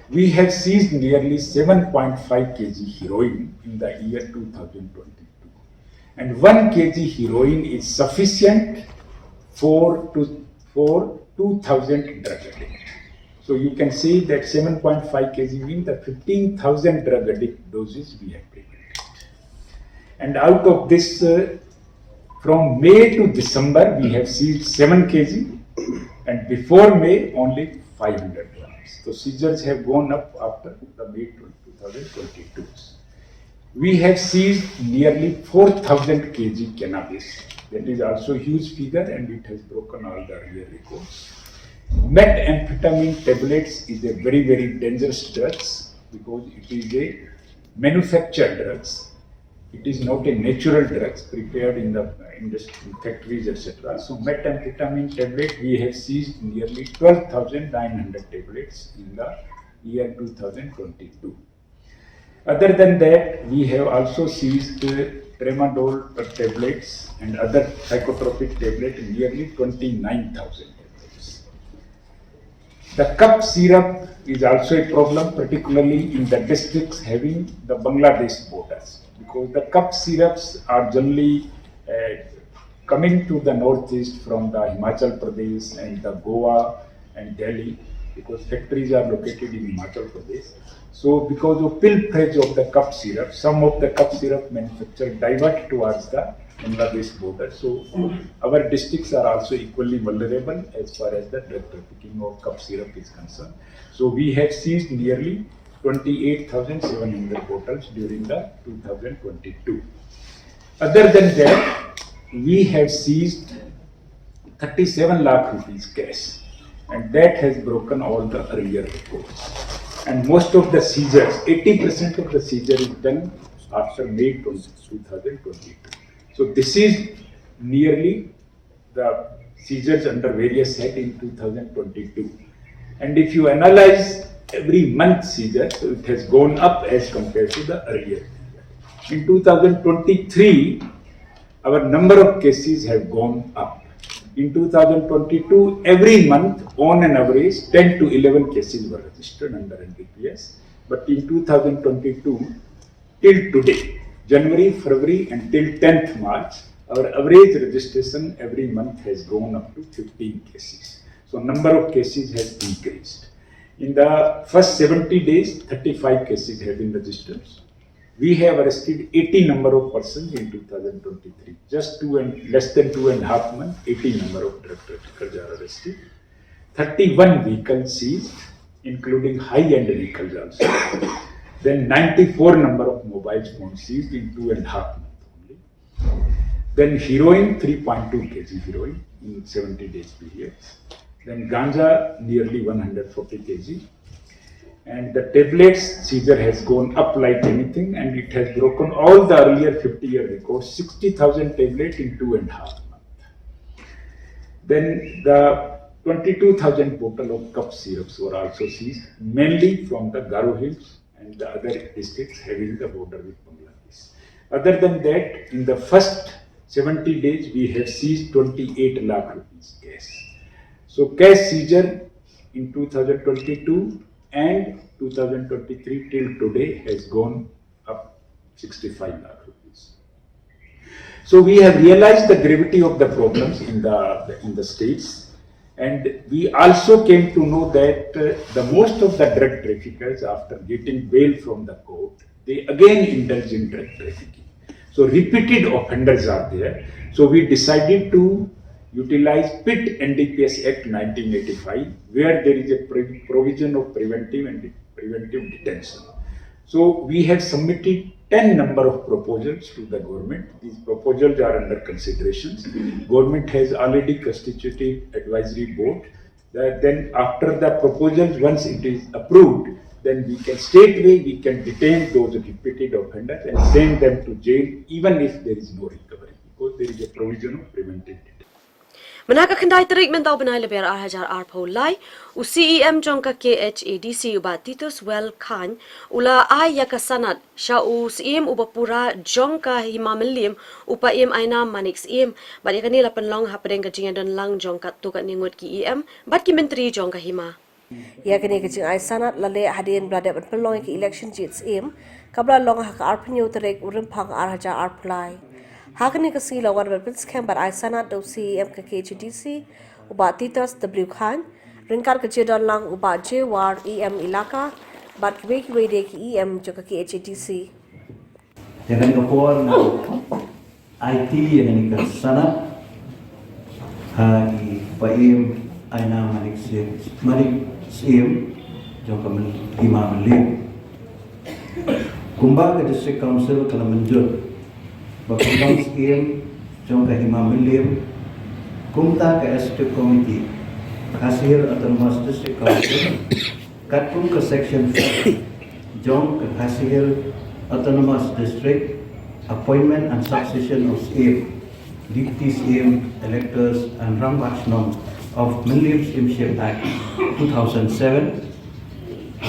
We have seized nearly seven point five K G heroin in the year two thousand twenty-two, and one K G heroin is sufficient for to, for two thousand drug addicts. So you can see that seven point five K G means the fifteen thousand drug addict doses we have prevented. And out of this, uh, from May to December, we have seized seven K G, and before May, only five hundred grams. So seizures have gone up after the May two thousand twenty-two. We have seized nearly four thousand K G cannabis. That is also a huge figure, and it has broken all the earlier records. Methamphetamine tablets is a very, very dangerous drugs because it is a manufactured drugs. It is not a natural drugs prepared in the industry, factories, et cetera. So methamphetamine tablet, we have seized nearly twelve thousand nine hundred tablets in the year two thousand twenty-two. Other than that, we have also seized, uh, tramadol tablets and other psychotropic tablets, nearly twenty-nine thousand tablets. The cup syrup is also a problem, particularly in the districts having the Bangladesh borders, because the cup syrups are generally, uh, coming to the northeast from the Himachal Pradesh and the Goa and Delhi, because factories are located in Himachal Pradesh. So because of pilferage of the cup syrup, some of the cup syrup manufacture divert towards the Bangladesh border. So our districts are also equally vulnerable as far as the drug trafficking of cup syrup is concerned. So we have seized nearly twenty-eight thousand seven hundred bottles during the two thousand twenty-two. Other than that, we have seized thirty-seven lakh rupees cash, and that has broken all the earlier records. And most of the seizures, eighty percent of the seizure is done after May twenty, two thousand twenty-two. So this is nearly the seizures under various head in two thousand twenty-two. And if you analyze every month seizure, so it has gone up as compared to the earlier period. In two thousand twenty-three, our number of cases have gone up. In two thousand twenty-two, every month, on an average, ten to eleven cases were registered under N D P S. But in two thousand twenty-two, till today, January, February, and till tenth March, our average registration every month has gone up to fifteen cases. So number of cases has increased. In the first seventy days, thirty-five cases have been registered. We have arrested eighty number of persons in two thousand twenty-three. Just two and, less than two and a half months, eighty number of drug traffickers are arrested. Thirty-one vehicles seized, including high-end vehicles also. Then ninety-four number of mobile phones seized in two and a half months only. Then heroin, three point two K G heroin in seventy days period. Then ganja, nearly one hundred forty K G. And the tablets seizure has gone up like anything, and it has broken all the earlier fifty-year records, sixty thousand tablets in two and a half months. Then the twenty-two thousand bottle of cup syrups were also seized, mainly from the Garo Hills and the other districts having the border with Bangladesh. Other than that, in the first seventy days, we have seized twenty-eight lakh rupees cash. So cash seizure in two thousand twenty-two and two thousand twenty-three till today has gone up sixty-five lakh rupees. So we have realized the gravity of the problems in the in the states, and we also came to know that uh, the most of the drug traffickers, after getting bail from the court, they again indulge in drug trafficking. So repeated offenders are there. So we decided to utilize PIT N D P S Act nineteen eighty-five, where there is a pre- provision of preventive and preventive detention. So we have submitted ten number of proposals to the government. These proposals are under consideration. Government has already constituted advisory board. That then after the proposals, once it is approved, then we can straightway we can detain those repeated offenders and send them to jail even if there is no recovery, because there is a provision of preventive detention. Mynta ka khyndai tarik mynta u bnai Lber ar hajar arphew lai, u C E M jong ka K H A D C u Bah Tituswell Chyne u la ai ïa ka sanad sha u Syiem uba pura jong ka Hima Mylliem, u Paiem Ainam Manik Syiem, bad ïa kane la pynlong hapdeng ka jingïadon lang jong katto katne ngut ki E M bad ki myntri jong ka Hima. Ïa kane ka jingai sanad la leh hadien ba la dep ban pynlong ïa ka election jied Syiem kaba la long ha ka arphew hynñiew tarik u Rymphang ar hajar arphew lai. Ha kane ka sngi la wan ban pynskhem bad ai sanad da u C E M ka K H A D C u Bah Tituswell Chyne, ryngkat ka jingdon lang u Bah J Ward, E M Elaka, bad kiwei kiwei de ki E M jong ka K H A D C. Ïa kane ka por nga aiti ïa kane ka sanad ha i Paiem Ainam Manik Syiem, Manik Syiem jong ka Hima Mylliem. Kumba ka District Council ka la mynjur ba ka Syiem jong ka Hima Mylliem, kumta ka Executive Committee Khasi Hills Autonomous District Council, katkum ka Section four jong ka Khasi Hills Autonomous District Appointment and Succession of Syiem, Deputy Syiem, Electors and Rangbah Shnong of Mylliem Syiemship Act two thousand seven,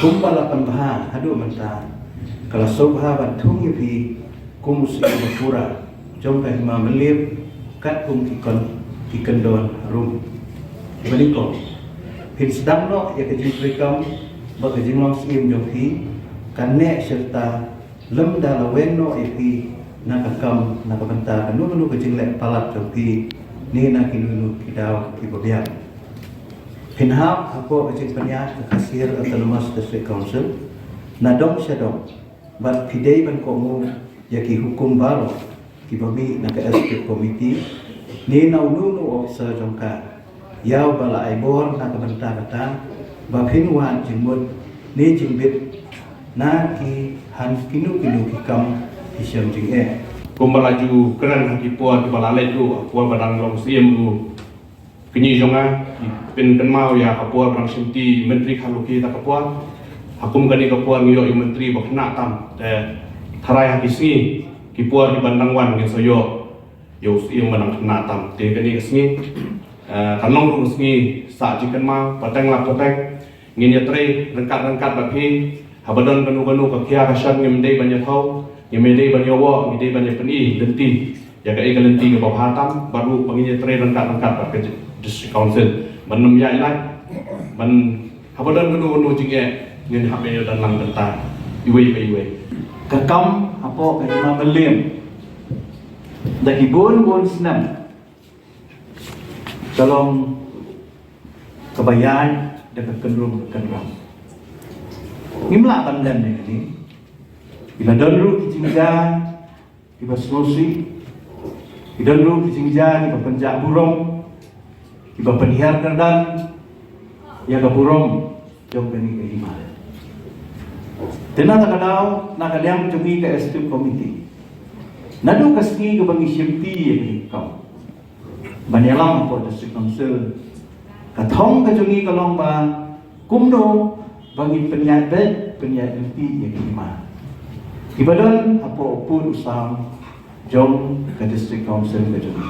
kumba la pynbha haduh mynta, ka la sngewbha ban thung ïa phi kum u Syiem ba pura jong ka Hima Mylliem katkum ki kyndon harum. Bad nyngkong, phin sdang noh ïa ka jingtrei kam bad ka jinglong Syiem jong phi, kan neh shirta lymda la weng noh ïa phi na ka kam na ka bynta kano kano ka jingleh palat jong phi ne na kino kino ki daw kiba biang. Phin hap hapoh ka jingpynïaid ka Khasi Hills Autonomous District Council na dong sha dong, bad phi dei ban kohnguh ïa ki hukum baroh kiba mih na ka Executive Committee ne na uno uno u officer jong ka, ïa uba la ai bor na ka bynta kata ba phin wad jingmut ne jingbit na ki ha kino kino ki kam ki shem jingeh. Kumba la ju kren ha ki por kiba la leit ruh, ha por ba dang long Syiem ruh, kñi jong nga ki pynkynmaw ïa ka por ba dang shimti Myntri Kharlukhi ta ka por. Ha kum kane ka por ngi ïoh ïa u Myntri ba khynnah tam, te tharai ha ki sngi ki por kiban dang wan ngin sa ïoh ïa u Syiem ba dang khynnah tam. Te kane ka sngi, eh, kan long ruh ka sngi sah jingkynmaw pateng la pateng. Ngin ïatrei ryngkat ryngkat bad phi. Haba don kano kano ka khia ka shon ngim dei ban ïathaw, ngim dei ban ïawoh, ngi dei ban ïapyni lynti ïa kaei ka lynti kaba bha tam, bad ruh ba ngin ïatrei ryngkat ryngkat bad ka District Council ban nym ïaid lait, ban haba don kano kano jingeh ngin hap ïa don lang bynta iwei pa iwei. Ka kam hapoh ka Hima Mylliem da ki bun bun snem ka long kaba ïaid da ka kynrum ka kynram. Ngim lah ban lem ïa kane. Ki la don ruh ki jingjia kiba sngewsih, ki don ruh ki jingjia kiba pynjah burom, kiba pynhiar kyrdan ïa ka burom jong kane ka hima. Te na kata ka daw, na ka liang jong ngi ka Executive Committee, naduh ka sngi kaba ngi shimti ïa kane ka kam ban ïalam hapoh District Council, ka thong ka jong ngi ka long ba kumno ba ngin pynïaid beit, pynïaid lynti ïa ki hima kiba don hapoh u pud u sam jong ka District Council ka jong ngi.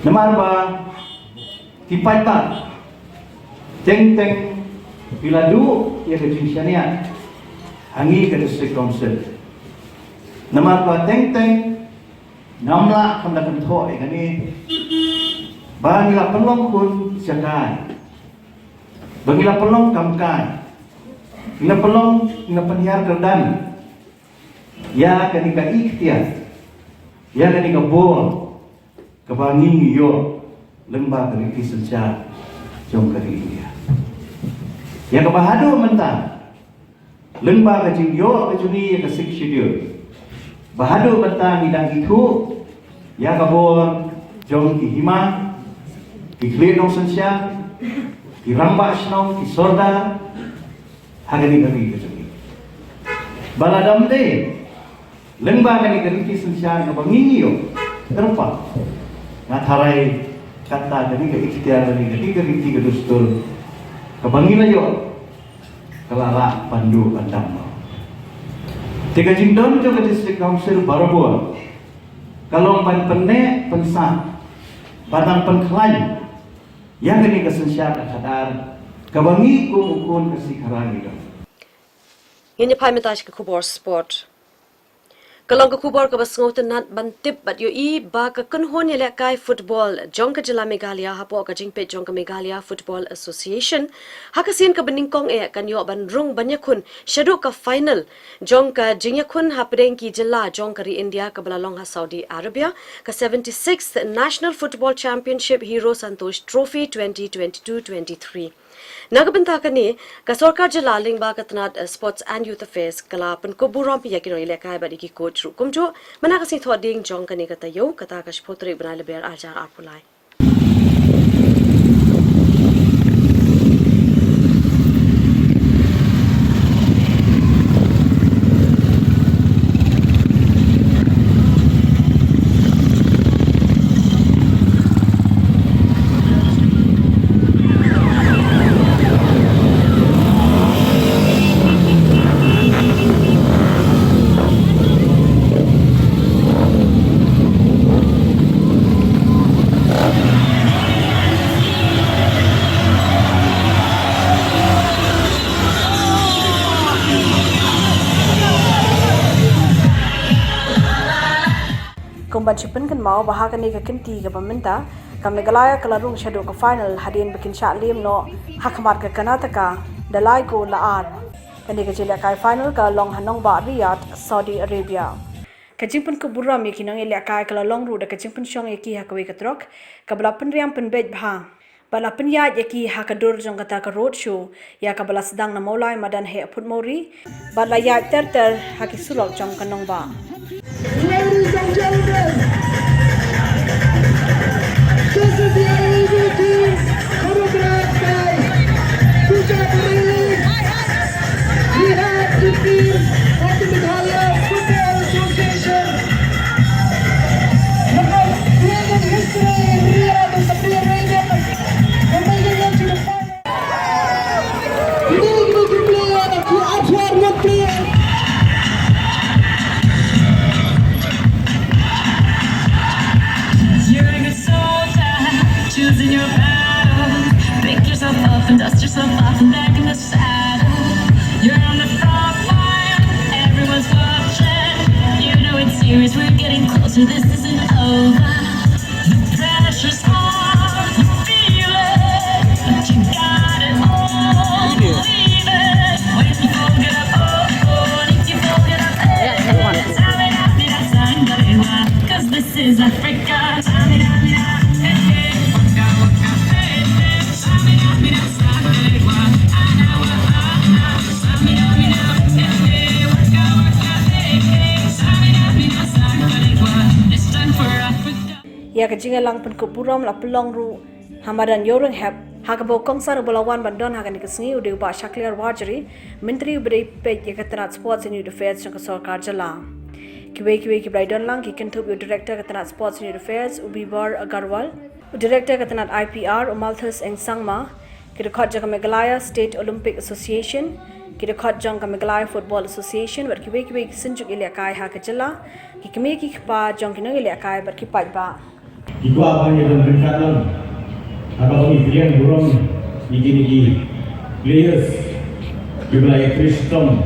Namar ba ki paidbah teng teng ki la duh ïa ka jingshaniah ha ngi ka District Council. Namar ba teng teng ngam lah kham da kynthoh ïa kane ba ngi la pynlong khun shakai, ba ngi la pynlong kam kai, ngi la pynlong, ngi la pynhiar kyrdan ïa kane ka ikhtiar Ïa kane ka bor kaba ngi ngi ïoh lyngba ka riti synshar jong ka ri India. Ïa kaba haduh mynta lyngba ka jingïoh ka jong ngi ïa ka Sixth Schedule, ba haduh mynta ngi dang ithuh ïa ka bor jong ki hima, ki khlieh nongsynshar, ki rangbah shnong, ki sordar ha kane ka ri ka jong ngi. Ba la dam de lyngba kane ka riti synshar kaba ngi ïoh kyrpang, nga tharai kata kane ka iktiar, kane ka riti ka dustur kaba ngi la ïoh ka la rah ban duh ban dam noh. Te ka jingdon jong ka District Council barabor ka long ban pynneh pynsah, ban nang pynkhlaiñ ïa kane ka synshar ka khadar kaba ngi kum u khun ka Sikh Hara ngi don. Ngin ïa phai mynta sha ka khubor sport. Ka long ka khubor kaba sngewtynnat ban tip bad ïohi ba ka kynhun ïalehkai football jong ka jylla Meghalaya hapoh ka jingpeit jong ka Meghalaya Football Association ha ka sien kaba nyngkong eh kan ïoh ban rung ban ïakhun shaduh ka final jong ka jingïakhun hapdeng ki jylla jong ka ri India kaba la long ha Saudi Arabia, ka seventy-sixth National Football Championship Hero Santosh Trophy twenty twenty-two twenty-three. Na ka bynta kane, ka sorkar jylla lyngba ka tnat, eh, Sports and Youth Affairs ka la pynkup burom ïa ki nongïalehkai bad ïa ki coach ruh kumjuh. Mynta ka sngi thohdieng jong kane ka taïew, kata ka shiphew tarik bnai Lber arhajar arphew lai. Kumban shu pynkynmaw ba ha kane ka kynti kaba mynta, ka Meghalaya ka la rung shaduh ka final hadien ba kin shah liem noh ha khmat ka Karnataka da lai kol la ar. Kane ka jingïalehkai final ka long ha nongbah Riyadh, Saudi Arabia. Ka jingpynkup burom ïa ki nongïalehkai ka la long ruh da ka jingpynshong ïa ki ha kawei ka trok kaba la pynriam pynbeit bha. Bad la pynïaid ïa ki ha ka dur jong kata ka road show, ïa kaba la sdang na Mawlai madan heh Phutmawri, bad la ïaid ter ter ha ki surok jong ka nongbah. Ladies and gentlemen, this is the Aruba team, choreographed by Pooja Parelli. We have the team of the Meghalaya Football Association. Creating history in Riyadh, Saudi Arabia. We're making it to the final. You're a good soldier, choosing your battles. Pick yourself up and dust yourself off and back in the saddle. You're on the front line, everyone's watching. You know it's serious, we're getting closer, this isn't over. The pressure's on, feel it, but you got it all, believe it. When you fold it up, oh, oh, if you fold it up, eh, eh, eh, 'cause this is Africa. It's time for Africa. Ïa ka jingïalang pynkup burom la pynlong ruh ha madan Ïewrynghep, ha kaba u kongsan uba la wan ban don ha kane ka sngi u dei u Bah Shakliar Warjri, Myntri uba dei peit ïa ka tnat Sports and Youth Affairs jong ka sorkar jylla. Kiwei kiwei kiba la ïadon lang ki kynthup ïa u Director ka tnat Sports and Youth Affairs, u Bibor Agarwal, u Director ka tnat I P R, u Malthus Eng Sangma, ki dkhot jong ka Meghalaya State Olympic Association, ki dkhot jong ka Meghalaya Football Association, bad kiwei kiwei ki synjuk ïalehkai ha ka jylla, ki kmie ki kpa jong ki nongïalehkai bad ki paidbah. Ki kwah ban ïadon ryngkat lang ha kaba ngi pdiang burom ïa kine ki players kiba la ïatrei shitom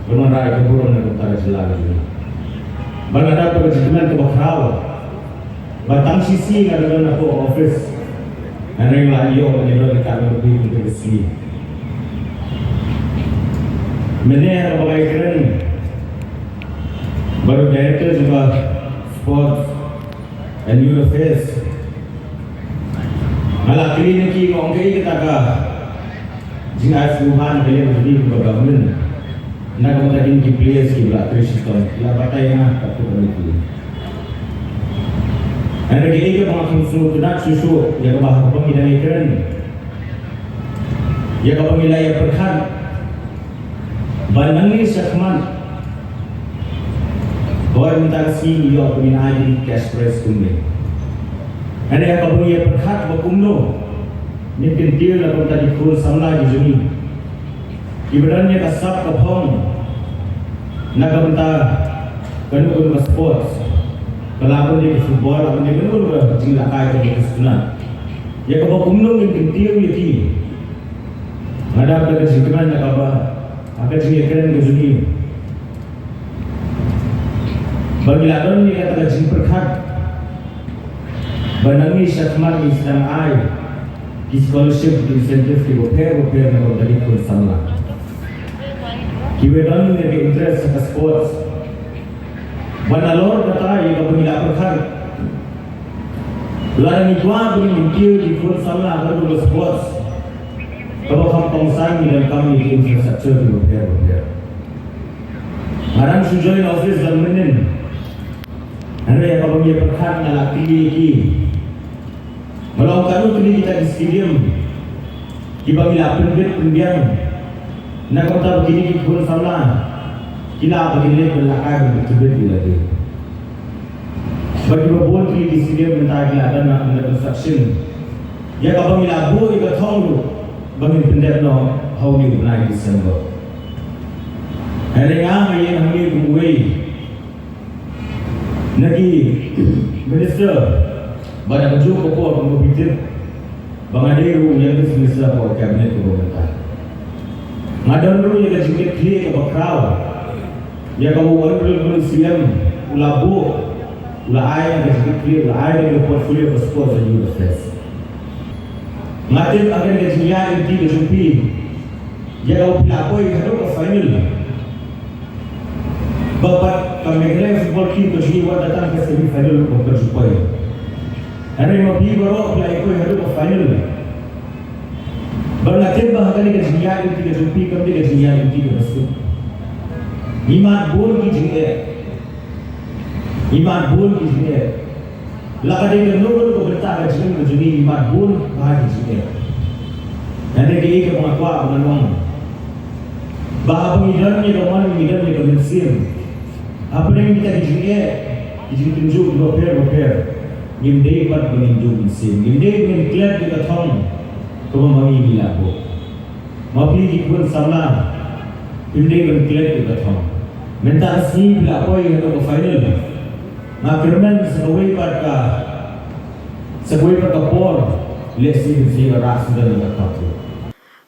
ban wanrah ïa ka burom na ka bynta ka jylla ka jong ngi. Bad nga dap da ka jingkmen kaba khraw ba tang shisha nga dang don hapoh office. Hynrei la ïoh ban ïadon ryngkat bad phi kumta ka sngi. Mynne haba ngi kren bad u director jong ka Sports and Youth Affairs. Nga la kylli na ki, nga ong kaei kata ka jingai sngewbha na ka liang jong ngi kum ka government na ka bynta kine ki players kiba la trei shitom, ki la batai ïa nga katto katne ki. Hynrei kaei kaba nga kham sngewtynnat shuh shuh ïa kaba haba ngi dang ïakren, ïa kaba ngi la ïa pyrkhat ba nangne shakhmat, hooid, mynta ka sngi ngi ïoh ba ngin ai kine ki cash prize kumne. Hynrei haba ngi ïa pyrkhat ba kumno ngin kyntiew na ka bynta ki khun samla ki jong ngi kiba don ïa ka sap ka phong na ka bynta kano kano ka sports, ka lah ban dei ka football, lah ban dei kano kano ka jinglehkai kaba ki sngewtynnat, ïa kaba kumno ngin kyntiew ïa ki. Nga dap da ka jingkmen na kaba ha ka jingïakren ka jong ngi ba ngi la don ïa kata ka jingpyrkhat ba nangne shakhmat ngin sdang ai ki scholarship, ki incentive kiba pher ba pher na ka bynta ki khun samla kiba don ïa ka interest ha ka sports. Ba nalor kata ïa kaba ngi la pyrkhat, lada ngi kwah ba ngin kyntiew ki khun samla ha ka sports, kaba kham kongsan ngi donkam ïa ki infrastructure kiba pher ba pher. Nga dang shu join office da mynnin, hynrei ïa kaba ngi ïa pyrkhat nga la kylli ïa ki, nga la ong katno tylli kita ki stadium kiba ngi la pynbit pynbiang na ka bynta ba kine ki khun samla ki lah ba kin leit ban lehkai ban pyntbit ïa lade. Bad kiba bun tylli ki stadium mynta ki la don under construction, ïa kaba ngi la buh ïa ka thong ruh ba ngin pyndep noh ha une u bnai December. Hynrei nga, nga ïeng hangne kum uwei na ki minister ba na kajuh ka por, kum ba phi tip ba nga dei ruh u youngest minister hapoh ka cabinet kaba mynta. Nga don ruh ïa ka jingkitkhlieh kaba khraw ïa kaba u Honourable C M u la buh, u la ai ïa ka jingkitkhlieh, u la ai ïa ka portfolio ka sports and youth affairs. Nga tip ha kane ka jingïaid lynti ka jong phi, ïa kaba phi la poi haduh ka final, ba pat ka Meghalaya football team ka jong ngi wat la tang ka semi final ruh kam ju poi. Hynrei ma phi baroh phi la ïa poi haduh ka final. Bad nga tip ba ha kane ka jingïaid lynti ka jong phi kam dei ka jingïaid lynti kaba suk. Ngi mad bun ki jingeh. Ngi mad bun ki jingeh. La ka dei kano kano ka bynta ka jingim ka jong ngi, ngi mad bun bha ki jingeh. Hynrei kaei kaba nga kwah ban ong, ba haba ngi don ïa ka mon, ngi don ïa ka mynsiem, hapdeng kita ki jingeh, ki jingtynjuh kiba pher ba pher, ngim dei pat ba ngin duh mynsiem, ngim dei ba ngin klet ïa ka thong kaba ma ngi ngi la buh. Ma phi ki khun samla, phim dei ban klet ïa ka thong. Mynta ka sngi phi la poi haduh ka final. Nga kyrmen sa kawei pat ka, sa kawei pat ka por, lehse phin sa ïoh rah sdang ïa ka cup ruh.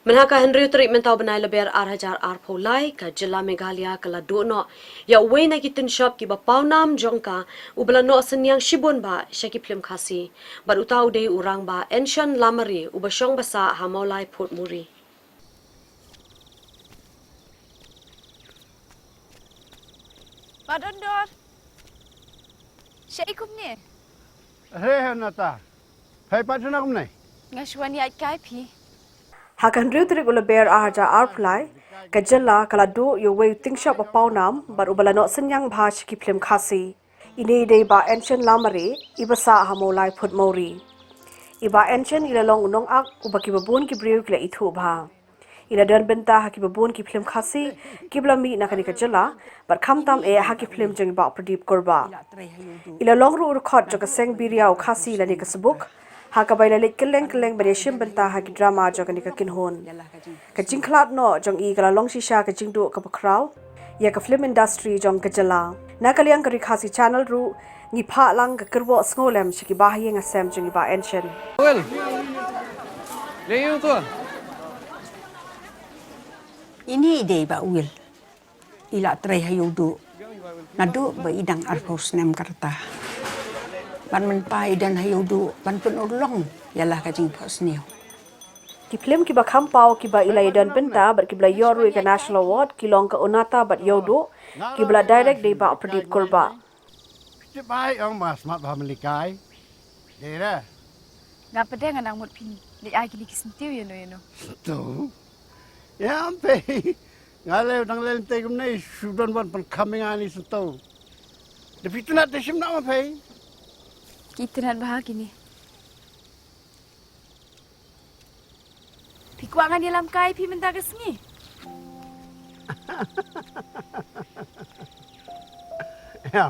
Mynha ka hynriew tarik mynta u bnai Lber ar hajar arphew lai, ka jylla Meghalaya ka la duh noh ïa uwei na ki tynshop kiba paw nam jong ka, uba la noh synñiang shibun bha sha ki phlim Khasi. Bad uta u dei u rangbah Anson Lamare, uba shong ba sah ha Mawlai Port Mori. Ba Dondor. Shaei kumne? He he nata. Phai pat shana kumne? Nga shu wan ïaid kai phi. Ha ka hynriew tarik u Lber ar hajar arphew lai, ka jylla ka la duh ïa uwei u tynshop ba paw nam bad uba la noh synñiang bha sha ki phlim Khasi. Ine i dei i Bah Anson Lamare, iba sah ha Mawlai Port Mori. I Bah Anson i la long u nongak uba kiba bun ki briew ki la ithuh bha. I la don bynta ha kiba bun ki phlim Khasi kiba la mih na kane ka jylla, bad khamtam eh ha ki phlim jong i Bah Pradip Kurbah. I la long ruh u dkhot jong ka seng biria u Khasi lane ka Sbook, ha kaba i la leit kylleng kylleng ban ïashim bynta ha ki drama jong kane ka kynhun. Ka jingkhlad noh jong i ka la long shisha ka jingduh kaba khraw ïa ka film industry jong ka jylla. Na ka liang ka Ri Khasi Channel ruh, ngi phah lang ka kyrwoh sngewlem sha ki bahaïing hasem jong i Bah Anson. Well, lei ïa u to. Ine i dei i Bah Will. I la trei ha Ïewduh naduh ba i dang arphew snem ka rta. Bad mynta i don ha Ïewduh ban pynurlong ïa la ka jingphohsniew. Ki phlim kiba kham paw kiba i la ïadon bynta bad kiba la ïoh ruh ïa ka National Award ki long ka Unata bad Ïewduh, kiba la direct da i Bah Pradip Kurbah. Bai ong ba smat ba melikai. Dei re. Nga pat de nga nang mut phin leit ai kine ki syntiew ïano ïano. Syntiew? Ïa phi. Nga leh dang leh te kumne shu don ban pan kam nga ni syntiew. Da phi itynnad te shim noh ma phi. Ki itynnad bha kine. Phi kwah ngan ïalam kai phi mynta ka sngi? Ïa,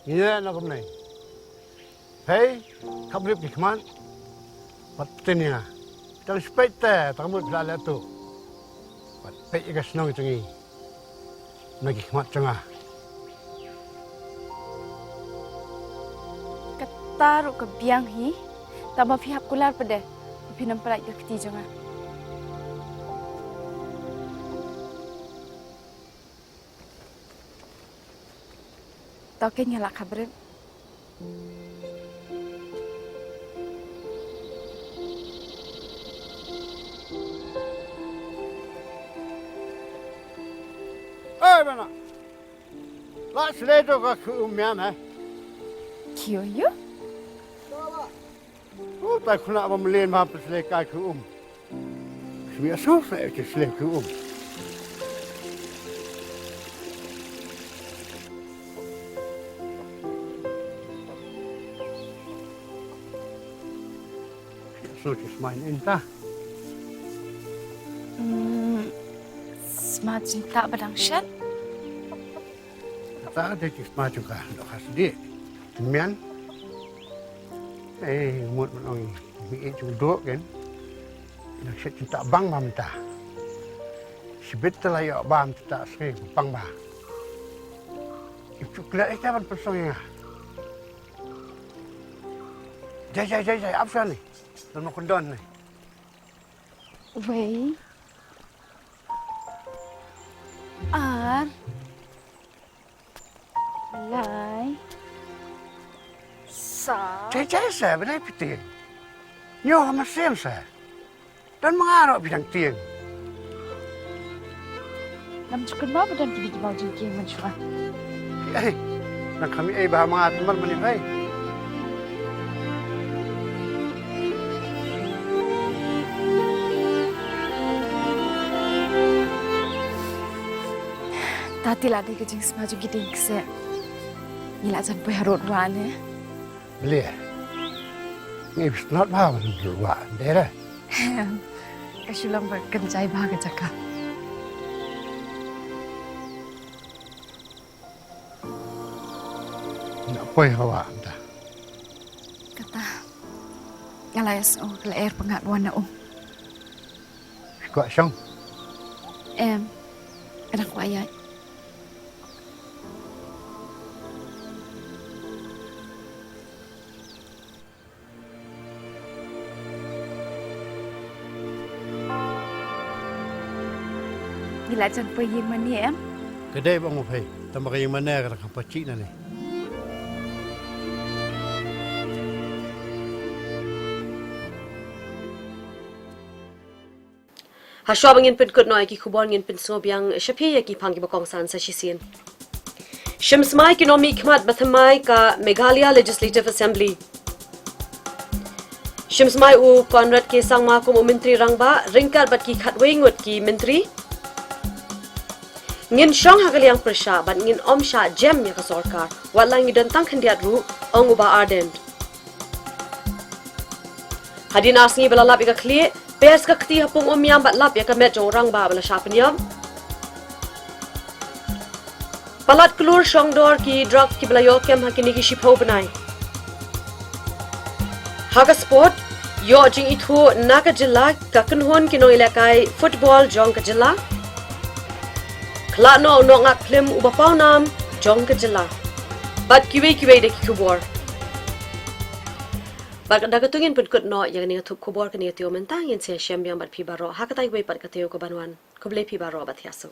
ngi ïa na kumne. Hei, khap rip ki khmat. Pat tin ïa nga. Tang spek te, tang mut phi la leh tu. Pat peit ïa ka shnong jong ngi. Na ki khmat jong nga. Kata ruh ka biang hi. Tang ba phi hap kular pat de. Phin ym pynlait ka kti jong nga. To kein nga la khap rip. Oi, bana. La shlei to ka khu um mian, eh. Kio yo? U tai khuna ba mlien ba pynslei kai khu um. Smi asu sa e shlei khu um. Smi asu ki smain inta. Hmm, sma jingtah ba dang shet. Kata de ki sma jong ka, dok ha sdie. Mian. Eh, mut man ong, mi e jong dok ken. Nang shet jingtah bang ba mynta. Sibit te la ïoh ba mynta sngewbha bang ba. Ipu kla ita ban pynsong ïa nga. Jai, jai, jai, jai, ap shwa ni. Don ma kondon ni. Wei. Ar. Lai. Sa. Jai, jai sa, bnai piti. Nyo ha masem sa. Don ma nga ruh bidang tieng. Ngam ju kynmaw ba don kine ki maw jingkieng mynshuwa. Ei, nang kham ei ba ha ma nga tymmen mynne phai. Ta te la dei ka jingsma jong ki dieng kseh. Ngi la jan poi harud wah ne. Bele. Ngi bishna ba ban ruh wah de re. Ka shu long ba kynjai bha ka jaka. Nga poi ha wah mynta. Kata. Nga la ïohsngew ka lyer pyngngad wan na um. Phi kwah shong? Em. Ka dang kwah ïaid. Ngi la jan poi ïing mane em? Ka dei ba ong u phai, tang ba ka ïing mane ka dang kham pachih na ne. Hashwa ba ngin pynkut noh ïa ki khubor ngin pynsngew biang sha phi ïa ki phang kiba kongsan sa shisien. Shim smai ki nongmihkhmat ba thymmai ka Meghalaya Legislative Assembly. Shim smai u Conrad K Sangma kum u Myntri Rangbah ryngkat bad ki khatwei ngut ki myntri. Ngin shong ha ka liang pyrshah bad ngin ym shah jem ïa ka sorkar. Wat la ngi don tang khyndiat ruh, ong u Bah Ardent. Hadien ar sngi ba la lap ïa ka khlieh, pes ka kti ha pung Umïam bad lap ïa ka met jong u rangbah ba la shah pynïap. Palat klur shongdor ki drug kiba la ïoh kem ha kine ki shiphew bnai. Ha ka sport, ïoh jingithuh na ka jylla ka kynhun ki nongïalehkai football jong ka jylla. Khlad noh u nongak phlim uba pawnam jong ka jylla. Bad kiwei kiwei de ki khubor. Bad da katu ngin pynkut noh ïa kane ka thup khubor kane ka taïew mynta, ngin sa ïashem biang bad phi baroh ha katai kawei pat ka taïew kaban wan. Khublei phi baroh bad thiah suk.